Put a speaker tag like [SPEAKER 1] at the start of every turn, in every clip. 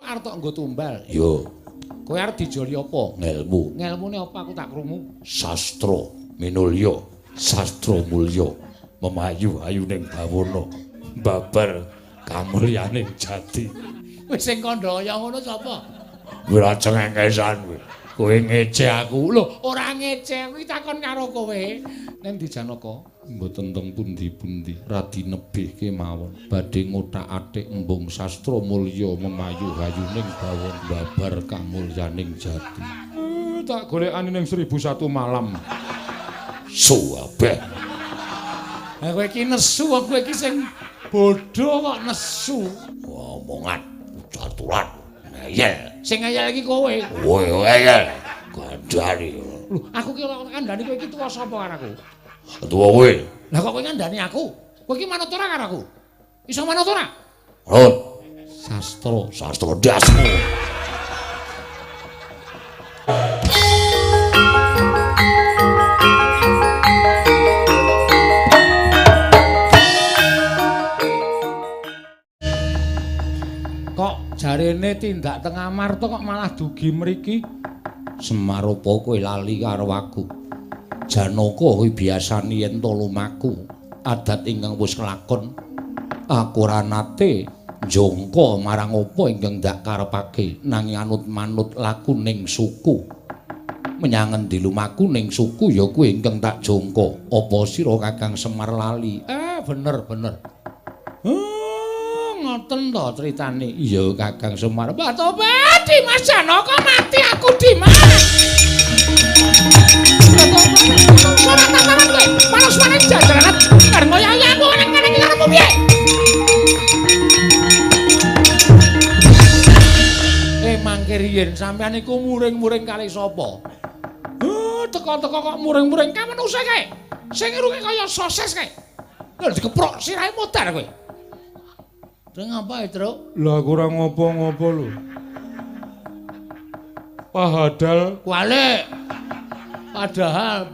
[SPEAKER 1] Arep tok nggo tumbal.
[SPEAKER 2] Yo.
[SPEAKER 1] Kowe arep dijoli apa?
[SPEAKER 2] Ngelmu.
[SPEAKER 1] Ngelmune apa aku tak krungu?
[SPEAKER 2] Sastra minulya, sastra mulya, memayu ayuning bawana, babar kamulyaning jati.
[SPEAKER 1] Wis sing kandha kaya ngono sapa?
[SPEAKER 2] Ora cengengesan kowe. Kowe ngece aku.
[SPEAKER 1] Lho, ora ngece, kuwi takon karo kowe. Neng ndi Janaka?
[SPEAKER 2] Mboten teng pundi-pundi, radi nebih kemawon. Badhe ngothak-athik embung sastra mulya memayu hayuning bawon babar kamulyaning jati.
[SPEAKER 1] Tak golekane ning 1001 malam.
[SPEAKER 2] Suwabeh.
[SPEAKER 1] Ha kowe iki nesu, kowe iki sing bodho kok nesu.
[SPEAKER 2] Omongan caturan ngeyel.
[SPEAKER 1] Sing ngeyel iki kowe.
[SPEAKER 2] Kowe ngeyel. Gandhani.
[SPEAKER 1] Lho, aku ki ora kandhani kowe iki tuwa sapa karo aku?
[SPEAKER 2] Tuwa kowe.
[SPEAKER 1] Lah kok kowe ngandhani aku? Kowe iki manut ora karo aku? Iso manut ora?
[SPEAKER 2] Manut.
[SPEAKER 1] Sastra,
[SPEAKER 2] sastra ndasmu.
[SPEAKER 1] Kok jarene tindak teng Amarta kok malah dugi mriki?
[SPEAKER 2] Semar apa kowe lali karo aku? Janaka kuwi biasane yen to lumaku adat ingkang wis kelakon. Aku ora nate njongko marang apa ingkang ndak karepake nanging anut manut lakuning suku. Menyang endi lumaku ning suku ya kuwi ingkang tak jongko. Apa sira Kakang Semar lali?
[SPEAKER 1] Bener bener. Ngoten to critane.
[SPEAKER 2] Iya Kakang Semar.
[SPEAKER 1] Mbah tobat Dimas Janaka mati aku Dimas. Ora tataran kowe. Manusane jajaran karep ngoyak aku nang kene iki karepmu piye? Mangke riyen sampean iku muring-muring kali sapa? Teko-teko kok muring-muring kamenuse kae. Sing irunge kaya sosis kae. Lho dikeprok sirahe modar kowe. Terus ngapa, Truk?
[SPEAKER 3] Lah aku ora ngopo-ngopo lho. Padahal
[SPEAKER 1] kualik. Padahal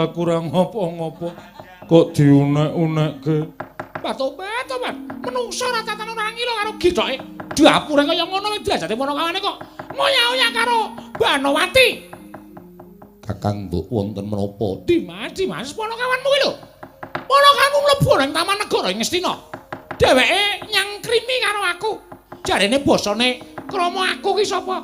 [SPEAKER 3] aku ora ngopo-ngopo kok diunek-unekke.
[SPEAKER 1] Tobat, tobat. Menungso ora tatan ora ngilo karo githoke. Dapure kaya ngono wis diajate ponokawane kok ngoyak-oyak karo Banowati.
[SPEAKER 2] Kakang mbok wonten menapa?
[SPEAKER 1] Dimas, Dimas ponokawanmu kuwi lho. Ponokawanmu mlebu nang Taman Negara ing Ngastina. Dheweke nyangkrimi karo aku. Jarene basane krama aku ki sapa?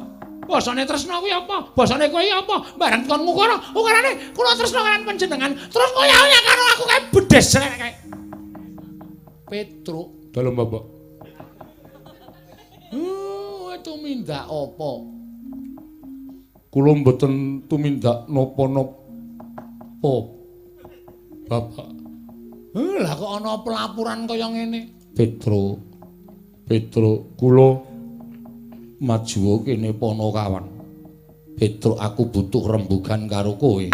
[SPEAKER 1] Basane tresna kuwi apa? Basane kowe apa? Bareng kon ngukara, ukarane kula tresna kalian panjenengan. Terus ngoyak-oyak karo aku kae bedes kae. Petruk,
[SPEAKER 3] dalem Bapak.
[SPEAKER 1] Tumindak apa?
[SPEAKER 3] Kula mboten tumindak napa-napa, Bapak.
[SPEAKER 1] Lah kok ana pelaporan kaya ngene?
[SPEAKER 2] Petruk, Petruk, kula maju kene ponokawan. Petruk, aku butuh rembugan karo kowe.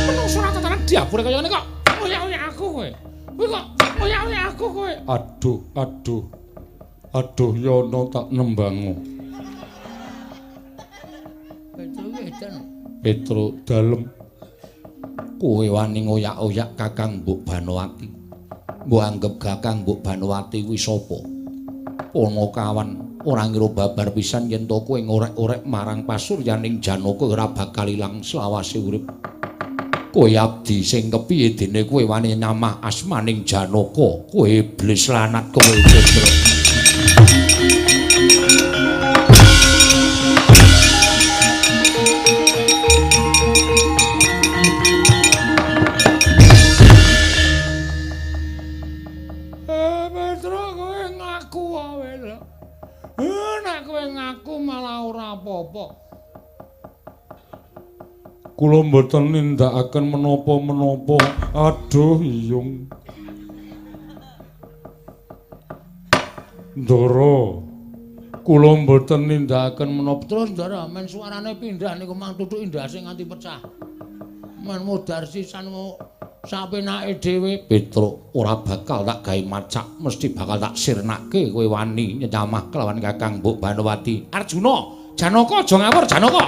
[SPEAKER 1] Menungso ora tataran diapure kaya ngene kok ngoyak-oyak aku kowe. Kowe kok ngoyak-oyak aku kowe.
[SPEAKER 3] Aduh, aduh. Aduh yono tak nembango.
[SPEAKER 1] Petruk edan.
[SPEAKER 3] Petruk dalem.
[SPEAKER 2] Kowe wani ngoyak-oyak Kakang Mbok Banowati. Mbok anggep Kakang Mbok Banowati kuwi sapa? Ponokawan ora ngira babar pisan yen to kowe ngorek-orek marang pasuryaning Janaka ora bakal ilang selawase urip. Kowe abdi sing kepiye dene kowe wani nyamah asmaning Janaka? Kowe iblis lanat kowe Petruk.
[SPEAKER 1] Petruk kowe ngaku wae lho. Nek kowe ngaku malah ora apa-apa.
[SPEAKER 3] Kula mboten nindakaken menapa-menapa. Aduh iyung. Ndara, kula mboten nindakaken menapa.
[SPEAKER 1] Terus Ndara, men suarane pindah niku mang tutuki ndase nganti pecah. Men modar sisan sapenake dhewe.
[SPEAKER 2] Petruk ora bakal tak gawe macak, mesti bakal tak sirnake kowe wani nyamah kelawan Kakang Mbok Banowati.
[SPEAKER 1] Arjuna, Janaka aja ngawur Janaka.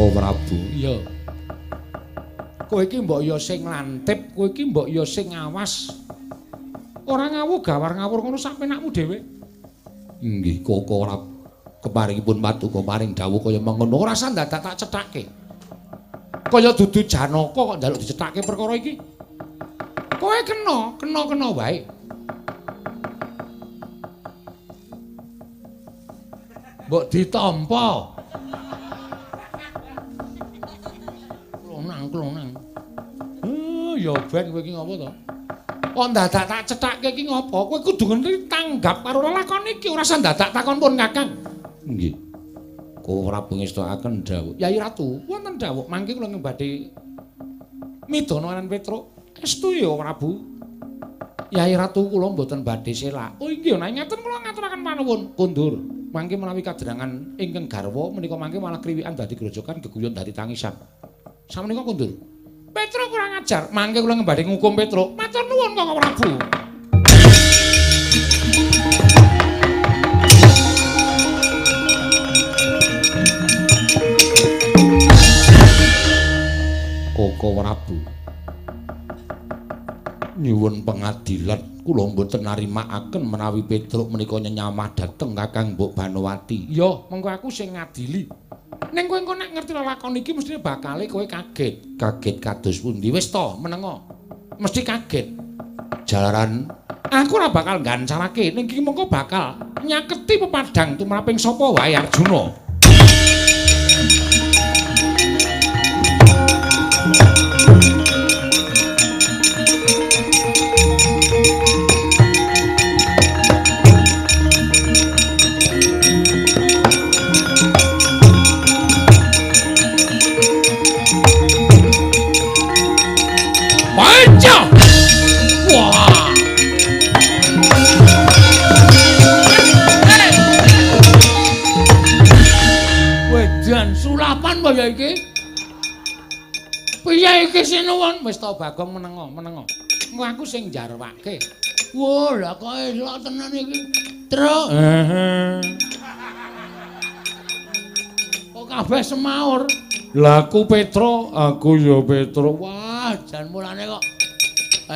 [SPEAKER 2] Koko Prabu.
[SPEAKER 1] Iya. Kowe iki mbok ya sing lantip, kowe iki mbok ya sing awas. Ora ngawuh gawar ngawur ngono sak penakmu dhewe.
[SPEAKER 2] Inggih Koko Prabu. Keparingipun paduka paring dawuh kaya mengono
[SPEAKER 1] ora usah dadak tak cethake. Kaya dudu Janaka kok njaluk dicethake perkara iki. Kowe kena, kena-kena wae. Mbok ditampa. Klonang-klonang. Ya ben kowe iki ngopo to? Kok dadak tak cethake iki ngopo? Kowe kudu ngerti tanggap karo lelakon iki, ora usah dadak takon pun Kakang.
[SPEAKER 2] Nggih. Koko Prabu ngestokaken dawuh.
[SPEAKER 1] Yai Ratu, wonten dawuh mangke kula badhe midana lan Petruk. Estu ya Prabu. Yai Ratu kula mboten badhe selak. Oh inggih, nek ngaten kula ngaturaken panuwun.
[SPEAKER 2] Kondur. Mangke menawi kadrangan ingkang garwa menika mangke malah kriwikan dadi grojogan geguyon dadi tangisan. Samenika kondur.
[SPEAKER 1] Petruk kurang ajar, mangke kula badhe ngukum Petruk. Matur nuwun Koko Prabu.
[SPEAKER 2] Koko Prabu. Nyuwun pengadilan kula mboten narimakaken menawi Petruk menika nyenyamah dhateng Kakang Mbok Banowati.
[SPEAKER 1] Ya, mengko aku sing ngadili. Ning kowe engko nek ngerti lelakon iki mestine bakale kowe kaget.
[SPEAKER 2] Kaget kados pundi?
[SPEAKER 1] Wis to, menengo. Mesti kaget.
[SPEAKER 2] Jalaran
[SPEAKER 1] aku ora bakal nggancarake ning iki mengko bakal nyaketi pepadang tumraping sapa wae Arjuna. Sulapan kaya iki. Piye iki sinuwun? Wis to Bagong menengo, menengo. Engko aku sing njarwake. Wah, lah kok elok tenan iki. Truk. Heeh. Kok kabeh semaur.
[SPEAKER 3] Lah aku Petruk, aku ya Petruk.
[SPEAKER 1] Wah, jan mulane kok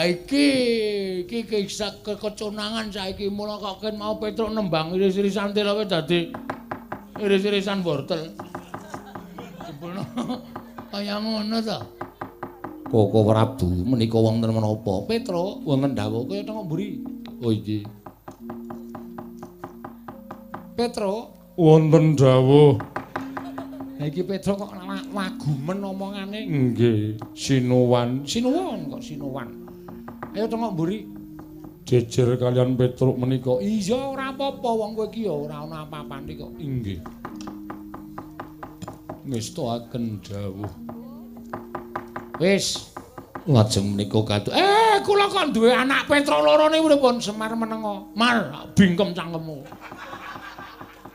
[SPEAKER 1] iki iki kisah keconangan saiki mula kok ken mau Petruk nembang iris-irisan telowe dadi iris-irisan wortel. Jebulno kaya ngono to.
[SPEAKER 2] Koko Prabu menika wonten menapa?
[SPEAKER 1] Petruk
[SPEAKER 2] wonten dawuh
[SPEAKER 1] kaya tengok mburi.
[SPEAKER 3] Oh iki.
[SPEAKER 1] Petruk
[SPEAKER 3] wonten dawuh.
[SPEAKER 1] Lah iki Petruk kok wagumen omongane.
[SPEAKER 3] Nggih, sinuwan.
[SPEAKER 1] Sinuwun kok sinuwan. Ayo tengok mburi.
[SPEAKER 3] Jejer kalian Petruk menika.
[SPEAKER 1] Iya ora apa-apa wong kowe iki ya ora ana apa-apane kok.
[SPEAKER 3] Inggih. Ngestokaken dawuh.
[SPEAKER 1] Wis,
[SPEAKER 2] lajeng menika kados.
[SPEAKER 1] Kula kok duwe anak Petruk loro niku pripun? Semar menengo. Mar, bingkem cangkemmu.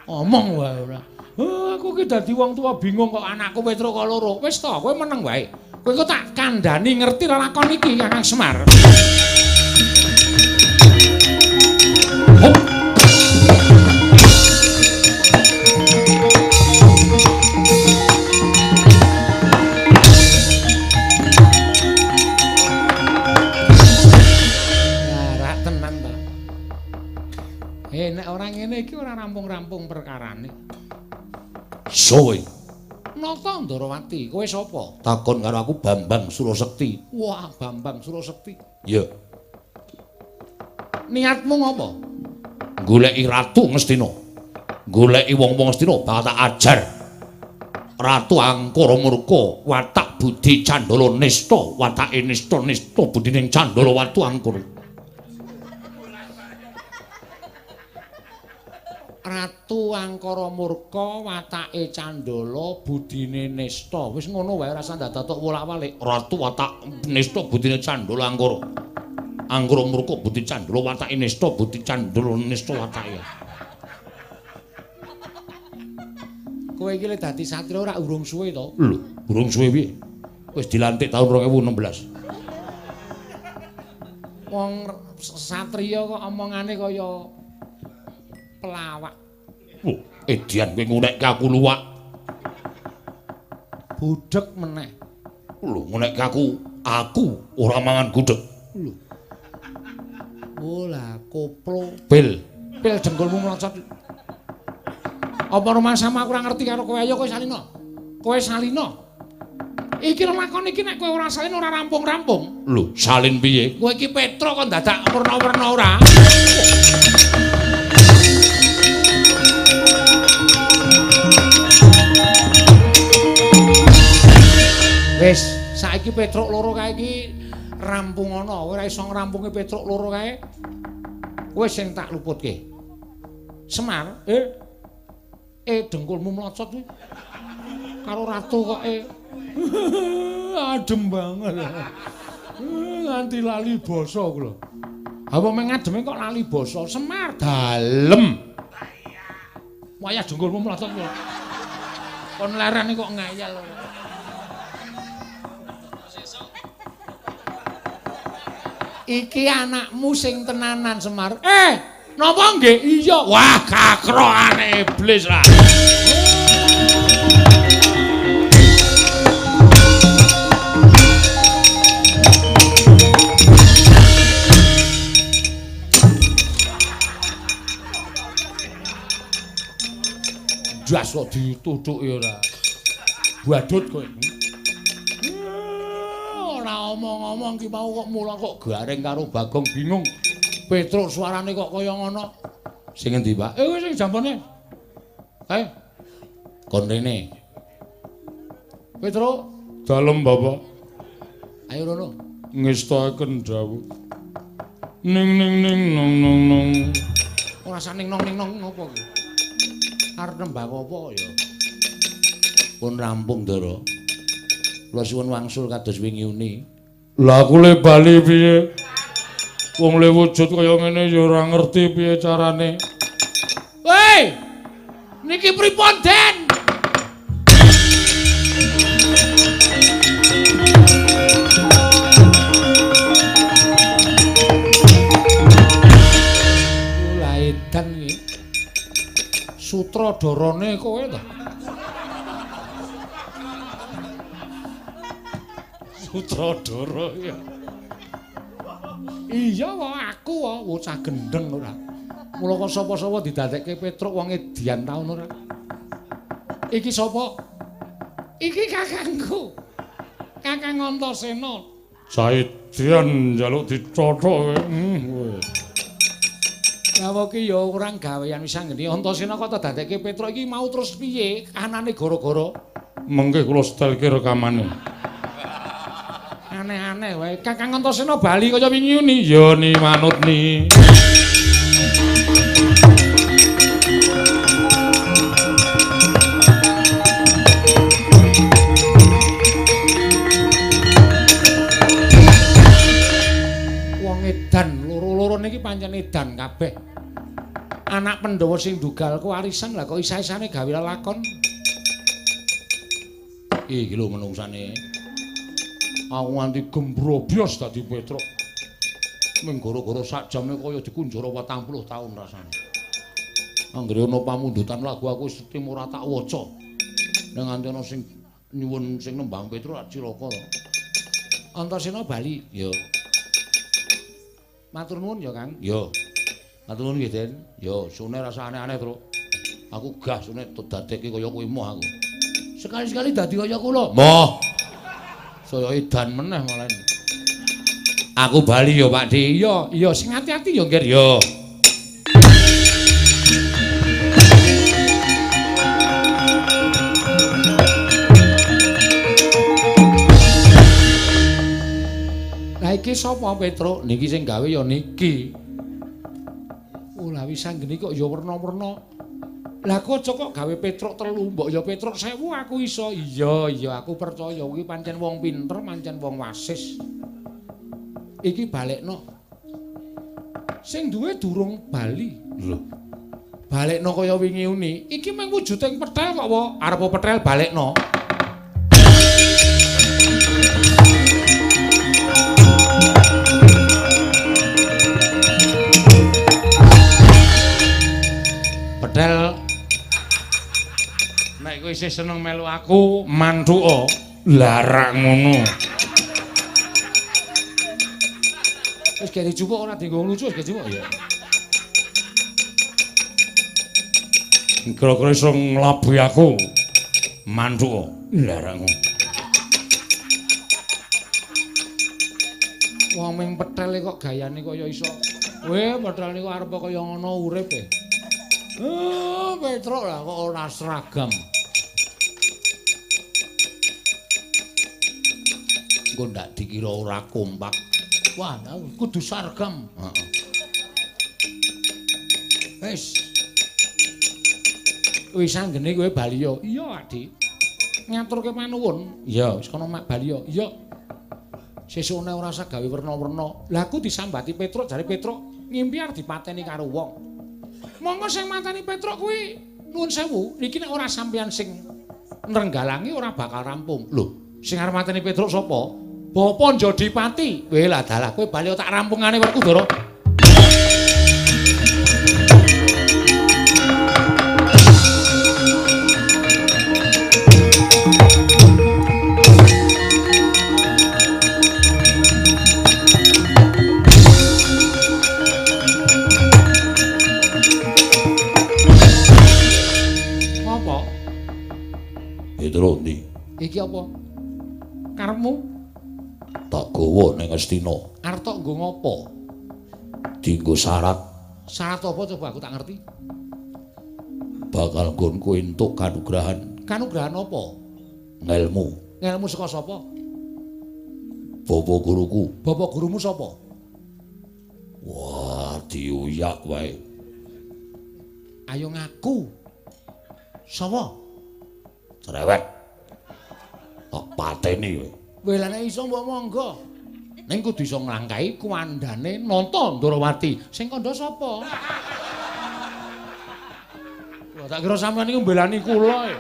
[SPEAKER 1] Omong wae ora. Aku ki dadi wong tua bingung kok anakku Petruk kok loro. Wis to, kowe meneng wae. Kowe kok tak kandhani ngerti lelakon iki Kakang Semar.
[SPEAKER 2] Hop.
[SPEAKER 1] Ora tenan to. Nek ora ngene iki ora rampung-rampung perkarane.
[SPEAKER 2] Sowe.
[SPEAKER 1] Nata Ndarawati, kowe sapa?
[SPEAKER 2] Takon karo aku Bambang Surasekti.
[SPEAKER 1] Wah, Bambang Surasekti.
[SPEAKER 2] Iya.
[SPEAKER 1] Niatmu ngopo?
[SPEAKER 2] Goleki Ratu Ngastina. Goleki wong-wong Ngastina bakal tak ajar. Ratu Angkara Murka, watak budi Candala Nista, watake Nista Nista budining Candala watu Angkara.
[SPEAKER 1] Ratu Angkara Murka watake Candala budine Nista. Wis ngono wae ora usah ndadak wolak-walik.
[SPEAKER 2] Ratu watak Nista budine Candala Angkara. Angkara Murka budi Candala watake Nista budi Candala Nista watake.
[SPEAKER 1] Kowe iki le dadi satriya ora urung suwe to?
[SPEAKER 2] Lho, urung suwe piye? Wis dilantik taun 2016.
[SPEAKER 1] Wong satriya kok omongane kaya pelawak.
[SPEAKER 2] Oh, edian kowe ngunekke aku luwak.
[SPEAKER 1] Budheg meneh.
[SPEAKER 2] Lho, nek aku ora mangan gudeg.
[SPEAKER 1] Lho. Oh lah, koplo.
[SPEAKER 2] Pil.
[SPEAKER 1] Pil dengkulmu mlocot. Apa rumangsamu aku ora ngerti karo kowe? Ayo kowe salino. Kowe salino. Iki lelakon iki nek kowe ora salin ora rampung-rampung.
[SPEAKER 2] Lho, salin piye?
[SPEAKER 1] Kowe iki Petruk kok dadak werna-werna ora? Wis, saiki Petruk loro kae iki rampung ana. Kowe ora iso ngrampungi Petruk loro kae. Wis sing tak luputke. Semar, dengkulmu mlocot kuwi. Karo ratu kok
[SPEAKER 3] Adem banget. Nganti lali basa kula.
[SPEAKER 1] Ha wong ngademe kok lali basa. Semar
[SPEAKER 2] dalem.
[SPEAKER 1] Wayah dengkulmu mlocot kok. Kon lerene kok ngayal. Iki anakmu sing tenanan Semar. Napa nggih? Iya.
[SPEAKER 2] Wah, kakrokane iblis lah.
[SPEAKER 1] Jas kok dituthuki ora. Badut kowe. Ora omong-omong ki mau kok mula kok garing karo Bagong bingung. Petruk suarane kok kaya ngono.
[SPEAKER 2] Sing endi, Pak?
[SPEAKER 1] Wis sing jampone. Kae.
[SPEAKER 2] Kon rene.
[SPEAKER 1] Petruk,
[SPEAKER 3] dalem Bapak.
[SPEAKER 1] Ayo rono.
[SPEAKER 3] Ngestaken dawuh. Ning ning ning nong nong nong.
[SPEAKER 1] Ora usah ning nong ning nong ngopo ki? Arep nembang apa ya?
[SPEAKER 2] Pun rampung, Ndara. Kula suwun wangsul kados wingi uni.
[SPEAKER 3] Lah aku le bali piye? Wong le wujud kaya ngene ya ora ngerti piye carane.
[SPEAKER 1] Woi! Niki pripun, Den? Lah edan iki. Sutradarane kowe ta?
[SPEAKER 3] Sutradara ya.
[SPEAKER 1] Iya wae aku wae bocah gendeng ora. Mula kok sapa-sapa didadekke Petruk wong edian taun ora. Iki sapa? Iki kakangku. Kakang Antasena.
[SPEAKER 3] Saedian njaluk dicothok kowe. Kowe.
[SPEAKER 1] Lah kok iki ya ora gawean wis anggene Antasena kok dadekke Petruk iki mau terus piye? Anane gara-gara
[SPEAKER 3] mengke kula setelke rekamane.
[SPEAKER 1] Aneh-aneh wae. Kakang Antasena bali kaya wingi uni.
[SPEAKER 3] Ya ni manut ni.
[SPEAKER 1] Wong edan loro-loro niki pancen edan kabeh. Anak Pandhawa sing dugal kewarisan lah kok isa-isane gawe lelakon.
[SPEAKER 2] Iki lho menungsane.
[SPEAKER 3] Aku nganti gembrobyos dadi Petruk.
[SPEAKER 2] Ming gara-gara sak jame kaya dikunjara 40 taun rasane. Anggere ana pamundutan lagu aku wis tim ora tak waca. Nek nganti ana sing nyuwun sing nembang Petruk lak cilaka to.
[SPEAKER 1] Antasena bali.
[SPEAKER 2] Ya.
[SPEAKER 1] Matur nuwun ya, Kang.
[SPEAKER 2] Ya. Matur nuwun nggih, Den. Ya, sune rasa aneh-aneh, Truk. Aku gah sune dadekke kaya kowe moh aku.
[SPEAKER 1] Sekali-sekali dadi kaya kula.
[SPEAKER 2] Moh.
[SPEAKER 1] Saya edan meneh malah.
[SPEAKER 2] Aku bali ya, Pak Di.
[SPEAKER 1] Iya, iya sing ati-ati ya, Ngger.
[SPEAKER 2] Ya.
[SPEAKER 1] Lah iki sapa Petruk?
[SPEAKER 2] Niki sing gawe ya niki.
[SPEAKER 1] Oh, lah wis anggene kok ya werna-werna. Lah kok aja kok gawe Petruk telu, mbok ya Petruk 1000 aku iso. Iya, iya aku percaya kuwi pancen wong pinter, pancen wong wasis. Iki balekno. Sing duwe durung bali.
[SPEAKER 2] Lho.
[SPEAKER 1] Balekno kaya wingi uni. Iki mung wujuding petel kok, wa. Arep petel balekno.
[SPEAKER 2] Petel
[SPEAKER 3] Nek kowe isih seneng melu aku, manthuka. Lah rak ngono.
[SPEAKER 1] Wis gak dijupuk ora dienggo lucu wis gak dijupuk ya.
[SPEAKER 3] Kira-kira iso nglabuhi aku. Manthuka. Lah rak ngono.
[SPEAKER 1] Wong ming pethel kok gayane kaya iso. Weh, pethel niku arep kaya ngono urip e. Petruk lah kok ora seragam. Engko ndak dikira ora kompak. Wah, kudu seragam. Heeh. Wis. Wis anggene kowe bali yo. Iya, Dik. Ngaturke panuwun. Iya, wis kono mak bali yo. Iya. Sesukne ora usah gawe werna-werna. Lah aku disambati Petruk, jare Petruk ngimpi arep dipateni karo wong. Monggo sing mateni Petruk kuwi nuwun sewu, niki nek ora sampeyan sing nrenggalangi ora bakal rampung. Lho, sing arep mateni Petruk sapa? Bapa Njodipati. Weh lah dalah kowe bali tak rampungane Werkudara.
[SPEAKER 2] Petro ndi?
[SPEAKER 1] Iki apa? Karepmu?
[SPEAKER 2] Tak gawa ning Astina.
[SPEAKER 1] Arep tok nggo ngopo?
[SPEAKER 2] Dinggo syarat.
[SPEAKER 1] Syarat apa coba aku tak ngerti.
[SPEAKER 2] Bakal nggonku entuk kanugrahan.
[SPEAKER 1] Kanugrahan apa?
[SPEAKER 2] Ngelmu.
[SPEAKER 1] Ngelmu saka sapa?
[SPEAKER 2] Bapak guruku.
[SPEAKER 1] Bapak gurumu sapa?
[SPEAKER 2] Wah, diuyak wae.
[SPEAKER 1] Ayo ngaku. Sapa?
[SPEAKER 2] Cerewet. Tak pateni kowe.
[SPEAKER 1] Weh lah nek iso mbok monggo. Ning kudu iso nglangkahi kuwandane Nata Ndrawati. Sing kandha sapa? Wah, tak kira sampeyan niku mbelani kula e.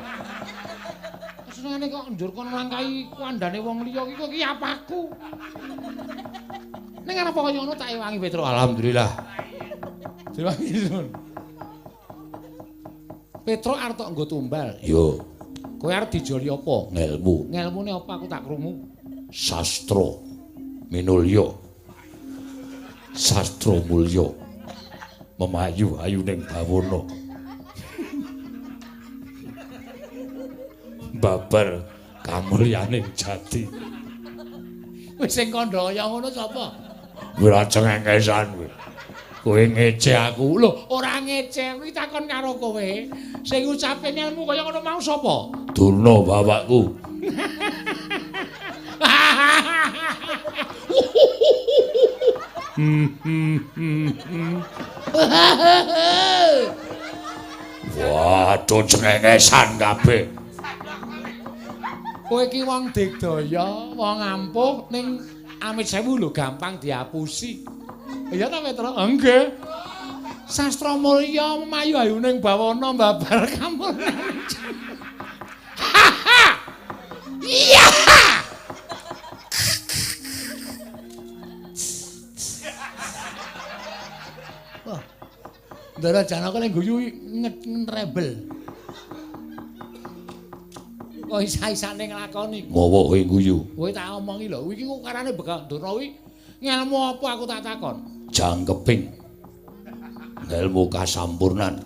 [SPEAKER 1] Senengane kok njur kon nglangkahi kuwandane wong liya iki kok iki apaku. Ning arep kaya ngono tak ewangi Petro.
[SPEAKER 2] Alhamdulillah.
[SPEAKER 1] Diwangi sun. Petro arep tok nggo tumbal.
[SPEAKER 2] Yo.
[SPEAKER 1] Kowe arep dijoli apa?
[SPEAKER 2] Ngelmu.
[SPEAKER 1] Ngelmune apa aku tak krungu?
[SPEAKER 2] Sastra minulya. Sastra mulya. Memayu ayuning bawana. Babar kamulyaning jati.
[SPEAKER 1] Wis sing kandha kaya ngono sapa?
[SPEAKER 3] Ora cengengesan kowe. Kowe ngece aku.
[SPEAKER 1] Lho, ora ngece, kuwi takon karo kowe. Sing ngucape ngelmu kaya ngono mau sapa?
[SPEAKER 2] Durna bapakku. Waduh, cengengesan kabeh.
[SPEAKER 1] Kowe iki wong digdaya, wong ampuh ning amit sewu lho gampang diapusi. Iya ta Petro? Nggih. Sastra mulya mayu ayuning bawana babar kamulyan. Ha ha. Iya. Wah. Ndara Janaka lek guyu ngrebel. Kok isa-isane nglakoni.
[SPEAKER 2] Ngowo kowe guyu?
[SPEAKER 1] Kowe tak omongi lho, iki kok karane Begawan Durna kuwi ngelmu apa aku tak takon?
[SPEAKER 2] Jangkeping ngelmu kasampurnan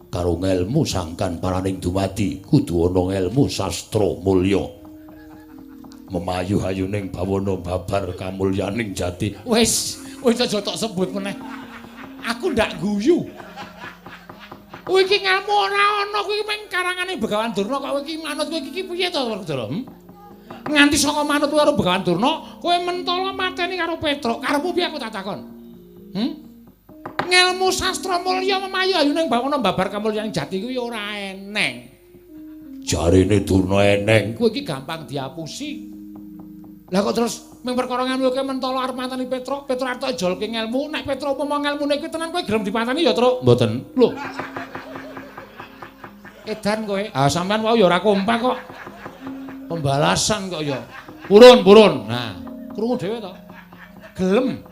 [SPEAKER 2] karo ngelmu sangkan paraning dumadi kudu ana ngelmu sastra mulya. Memayu hayuning bawana babar kamulyaning jati.
[SPEAKER 1] Wis, wis aja tok sebut meneh. Aku ndak guyu. Kowe iki ngelmu ora ana kuwi mung karangane Begawan Durna kok kowe iki manut kowe iki piye to Werkudara? Nganti saka manut karo Begawan Durna, kowe mentala mateni karo Petruk. Karepmu piye aku tak takon? Ngelmu sastra mulya memayu ayuning bawana babar kamulyaning jati kuwi ora eneng.
[SPEAKER 2] Jarene Durna eneng.
[SPEAKER 1] Kowe iki gampang diapusi. Lah kok terus mung perkara ngelmu kowe mentala arep mateni Petruk, Petruk arep jolke ngelmu, nek Petruk upama ngelmune kuwi tenan kowe gelem dipateni ya, Truk?
[SPEAKER 2] Mboten.
[SPEAKER 1] Lho. Edan kowe. Ah sampean wau ya ora kompak kok. Pembalasan kok ya. Purun, purun. Nah, krungu dhewe to. Gelem.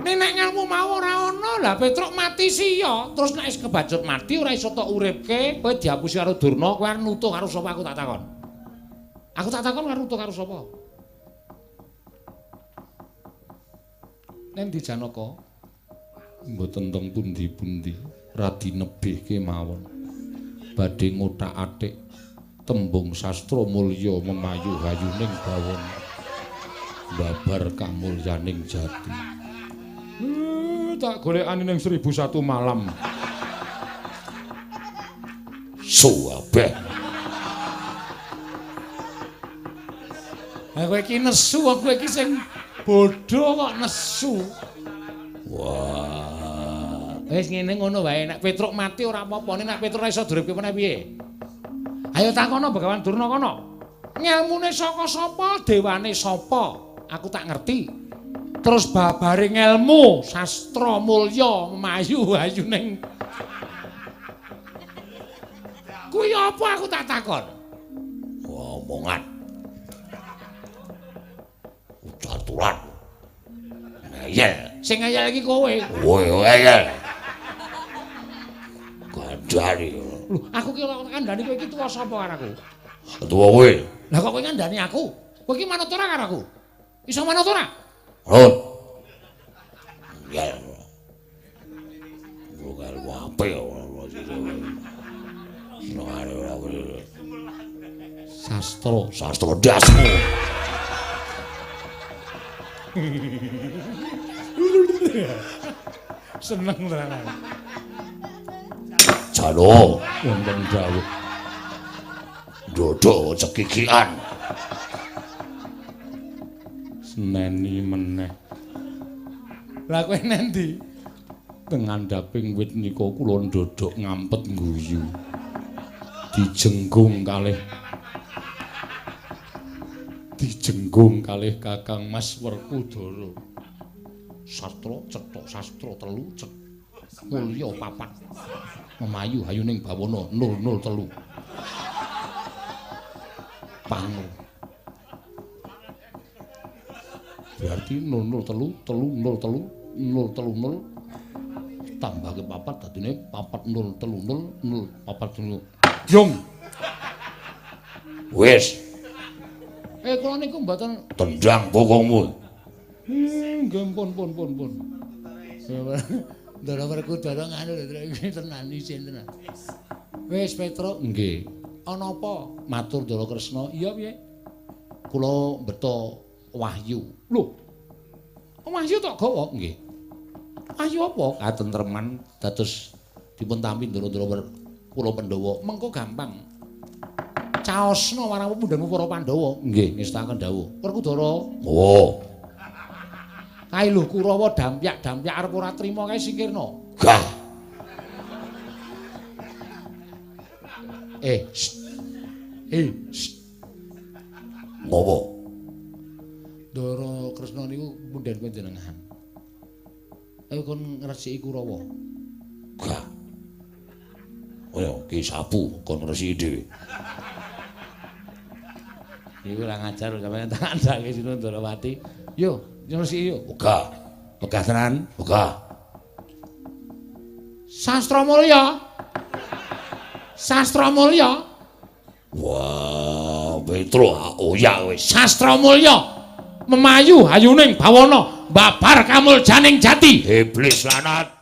[SPEAKER 1] Nek nek ngelmu mau ora ana, lah Petruk mati siya. Terus nek wis kebacut mati ora iso tok uripke, kowe diapusi karo Durna, kowe arep nutuh karo sapa aku tak takon. Aku tak takon karo nutuh karo sapa?
[SPEAKER 2] Nendi Janaka? Mboten teng pundi-pundi, radi nebih kemawon. Badhe ngothak-athik tembung sastra mulya memayu hayuning bawana. Babar kamulyaning jati. Tak golekane ning 1001 malam. Suwabeh.
[SPEAKER 1] Ha kowe iki nesu, kowe iki sing bodho kok nesu.
[SPEAKER 2] Wah.
[SPEAKER 1] Wis ngene ngono wae, nek Petruk mati ora apa-apa, nek Petruk ora iso duripke meneh piye? Ayo takono Begawan Durna kono. Ngelmune saka sapa, dewane sapa? Aku tak ngerti. Terus babare ngelmu sastra mulya mayu hayuning kuwi apa aku tak takon?
[SPEAKER 2] Omongan. Ucaturan. Ngeyel.
[SPEAKER 1] Sing ngeyel iki kowe.
[SPEAKER 2] Kowe ngeyel. Kandhani.
[SPEAKER 1] Lho, aku ki ora kandhani kowe iki tuwa sapa karo aku?
[SPEAKER 2] Tuwa kowe.
[SPEAKER 1] Lah kok kowe ngandhani aku? Kowe iki manut ora karo aku? Iso manut ora?
[SPEAKER 2] Run. Ngeyel. Bukan wape ora
[SPEAKER 1] Sastra,
[SPEAKER 2] sastra dasmu.
[SPEAKER 3] Seneng tenan.
[SPEAKER 2] Jalo
[SPEAKER 3] wonten dawuh.
[SPEAKER 2] Dodok cekikian.
[SPEAKER 3] Seneni meneh.
[SPEAKER 1] Lah kowe nendi?
[SPEAKER 3] Teng ngandhaping wit nika kula ndodok ngampet ngguyu. Dijenggung kalih Kakang Mas Werkudara.
[SPEAKER 1] Sastra cetha sastra telu cet mulya papat. Memayu hayuning bawana 003. Pangu. Berarti 003 303 030 tambah ke papat dadine 4 0 3 0 0 4 0.
[SPEAKER 3] Yung.
[SPEAKER 2] Wis.
[SPEAKER 1] Kula niku mboten
[SPEAKER 2] tendang bokongmu.
[SPEAKER 1] Nggih pun. Ndara Werkudara nganu lho iki tenan isin tenan. Wis Petruk,
[SPEAKER 2] nggih.
[SPEAKER 1] Ana apa? Matur Ndara Kresna. Iya piye? Kula mbeta wahyu. Lho. Wahyu tok gawa? Nggih. Wahyu apa?
[SPEAKER 2] Katentreman dados dipun tampi ndara-ndara kula Pandhawa.
[SPEAKER 1] Mengko gampang. Caosna marang pundhenmu para Pandhawa.
[SPEAKER 2] Nggih, ngestakaken dawuh.
[SPEAKER 1] Werkudara.
[SPEAKER 2] Oh.
[SPEAKER 1] Kae lho Kurawa dampyak-dampyak arep ora trima kae singkirna.
[SPEAKER 2] Gah. Ngopo?
[SPEAKER 1] Ndara Kresna niku pundhen panjenengan. Ayo kon ngresiki Kurawa.
[SPEAKER 2] Gah. Ayo ki sapu kon ngresiki dhewe.
[SPEAKER 1] Iku ora ngajar sampeyan tak kandhake sinten Ndarawati. Yo, ngresiki yo.
[SPEAKER 2] Ogah. Ogah tenan, ogah.
[SPEAKER 1] Sastra Mulya. Sastra Mulya.
[SPEAKER 2] Wah, Petro oyak wis.
[SPEAKER 1] Sastra Mulya. Memayu hayuning bawana, babar kamuljaning jati.
[SPEAKER 2] Iblis lanat.